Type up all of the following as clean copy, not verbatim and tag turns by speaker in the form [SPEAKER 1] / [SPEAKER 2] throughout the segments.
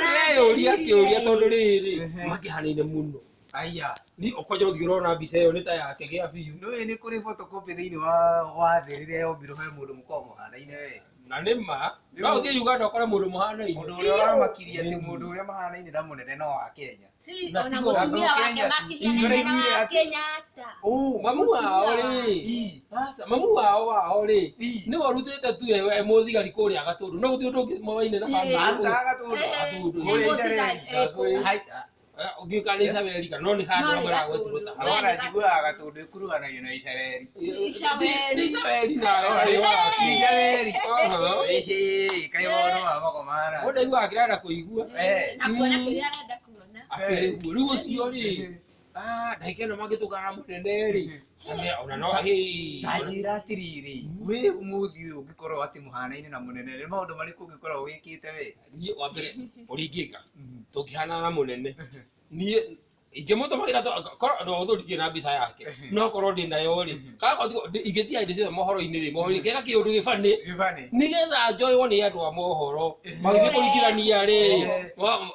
[SPEAKER 1] Ndĩreyũria kĩũria tondũ rĩrĩ makĩhanaine mũno.
[SPEAKER 2] Aya.
[SPEAKER 1] Ni ũkwanja ũthiĩ ũrona mbica ĩyo nĩ ta yake gĩa biũ.
[SPEAKER 2] Nĩũĩ nĩ kũrĩ photocopy thĩinĩ wa thĩ rĩrĩa yombirwo he mũndũ mũkoragwo mũhanaine we.
[SPEAKER 1] Na nĩ ma no ũthiĩ Uganda ũkore mũndũ mũhanaine.
[SPEAKER 2] Ũndũ ũrĩa ũramakirie atĩ mũndũ ũrĩa mahanaine na mũnene no wa Kenya.
[SPEAKER 3] Si,
[SPEAKER 1] Na
[SPEAKER 3] ona
[SPEAKER 1] tigo-
[SPEAKER 3] mũtumia
[SPEAKER 2] Na
[SPEAKER 3] wake
[SPEAKER 2] Kenya tu.
[SPEAKER 3] makĩhiana na
[SPEAKER 2] Iraiguire
[SPEAKER 3] wa
[SPEAKER 2] atĩ-
[SPEAKER 3] Kenyatta.
[SPEAKER 2] Ũ.
[SPEAKER 1] Mamu wao rĩ,
[SPEAKER 2] Ii.
[SPEAKER 1] aca, mamu wao rĩ,
[SPEAKER 2] Ii.
[SPEAKER 1] nĩwe ũrutĩte tu we mũthigari kũrĩa Gatũndũ, no gũtirĩ ũndũ ũngĩ moaine na
[SPEAKER 3] Ii.
[SPEAKER 1] bamĩrĩ.
[SPEAKER 2] Arutaga Gatũndũ.
[SPEAKER 3] Eh,
[SPEAKER 1] Gatũndũ.
[SPEAKER 3] nĩ
[SPEAKER 2] Kũrĩa
[SPEAKER 3] mũthigari,
[SPEAKER 2] Icareri.
[SPEAKER 3] eh, kũu.
[SPEAKER 2] Hai.
[SPEAKER 1] Ũngĩ kana Isabeli kana no nĩ handũ
[SPEAKER 3] No nĩ
[SPEAKER 1] hamwe ragwetirwo ta
[SPEAKER 3] Gatũndũ.
[SPEAKER 1] hau.
[SPEAKER 2] Ona njiguaga Gatũndũ ĩkuruhanagio na Icareri.
[SPEAKER 3] Isabeli.
[SPEAKER 1] Nĩ Isabeli nawe.
[SPEAKER 2] Icareri.
[SPEAKER 1] Aha.
[SPEAKER 2] Ĩhĩ, kaĩ maũndũ ma makomara.
[SPEAKER 1] Mũndũ aiguaga kĩrĩa arenda kũigua.
[SPEAKER 2] Eh.
[SPEAKER 3] Na kuona kĩrĩa arenda kuona.
[SPEAKER 1] Akĩrĩ guo. Rĩu ũcio rĩ, ndagĩka ĩno mangĩtũkana mũnene rĩ, ona no hĩ.
[SPEAKER 2] Ta njĩra atĩrĩrĩ, wĩ ũmũthĩ ũyũ ũngĩkorwo atĩ mũhanaine na mũnene, nĩ maũndũ marĩkũ ũngĩkorwo wĩkĩte we?
[SPEAKER 1] Niĩ wa mbere ũrĩa ingĩka, tũngĩhanana na mũnene, niĩ ingĩmũtũmagĩra korwo no ũthũ ndikĩrĩ na mbica yake, no korwo ndĩ nayo rĩ, kana korwo ingĩthiĩ hĩndĩ ciothe mohoro-inĩ rĩ, mohoro-inĩ ngeka kĩũndũ gĩbani,
[SPEAKER 2] Gĩbani.
[SPEAKER 1] nĩgetha njoywo nĩ andũ a mohoro magĩthiĩ kũringithania rĩ,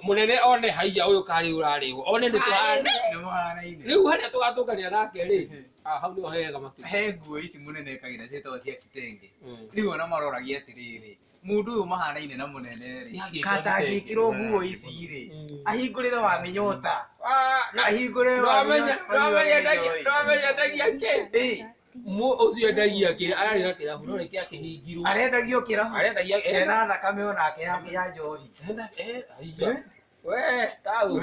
[SPEAKER 1] mũnene one haiya ũyũ karĩ ũrarĩhwo, one nĩ tũhana.
[SPEAKER 2] Nĩ mũhanaine.
[SPEAKER 1] Rĩu harĩa tũgatũngania nake rĩ, hau nĩho hega makĩria.
[SPEAKER 2] He nguo ici mũnene ekagĩra ciĩtagwo cia kitenge. Rĩu ona maroragia atĩrĩrĩ, mũndũ ũyũ mahanaine na mũnene rĩ,
[SPEAKER 1] Nĩagĩkĩra
[SPEAKER 2] katangĩkĩrwo
[SPEAKER 1] kitenge.
[SPEAKER 2] nguo ici rĩ, ahingũrĩre wa mĩnyota.
[SPEAKER 1] Na
[SPEAKER 2] Ahingũrĩre wa mĩnyota.
[SPEAKER 1] Ndwamenya endagia kĩ?
[SPEAKER 2] Ĩ,
[SPEAKER 1] Ũcio endagia kĩ? Ararĩ na kĩrabu no rĩkĩ akĩhingirwo.
[SPEAKER 2] arendagio kĩrabu.
[SPEAKER 1] Arendagia
[SPEAKER 2] Kena thakame onake ya njohi.
[SPEAKER 1] Enda haiya. We, tau.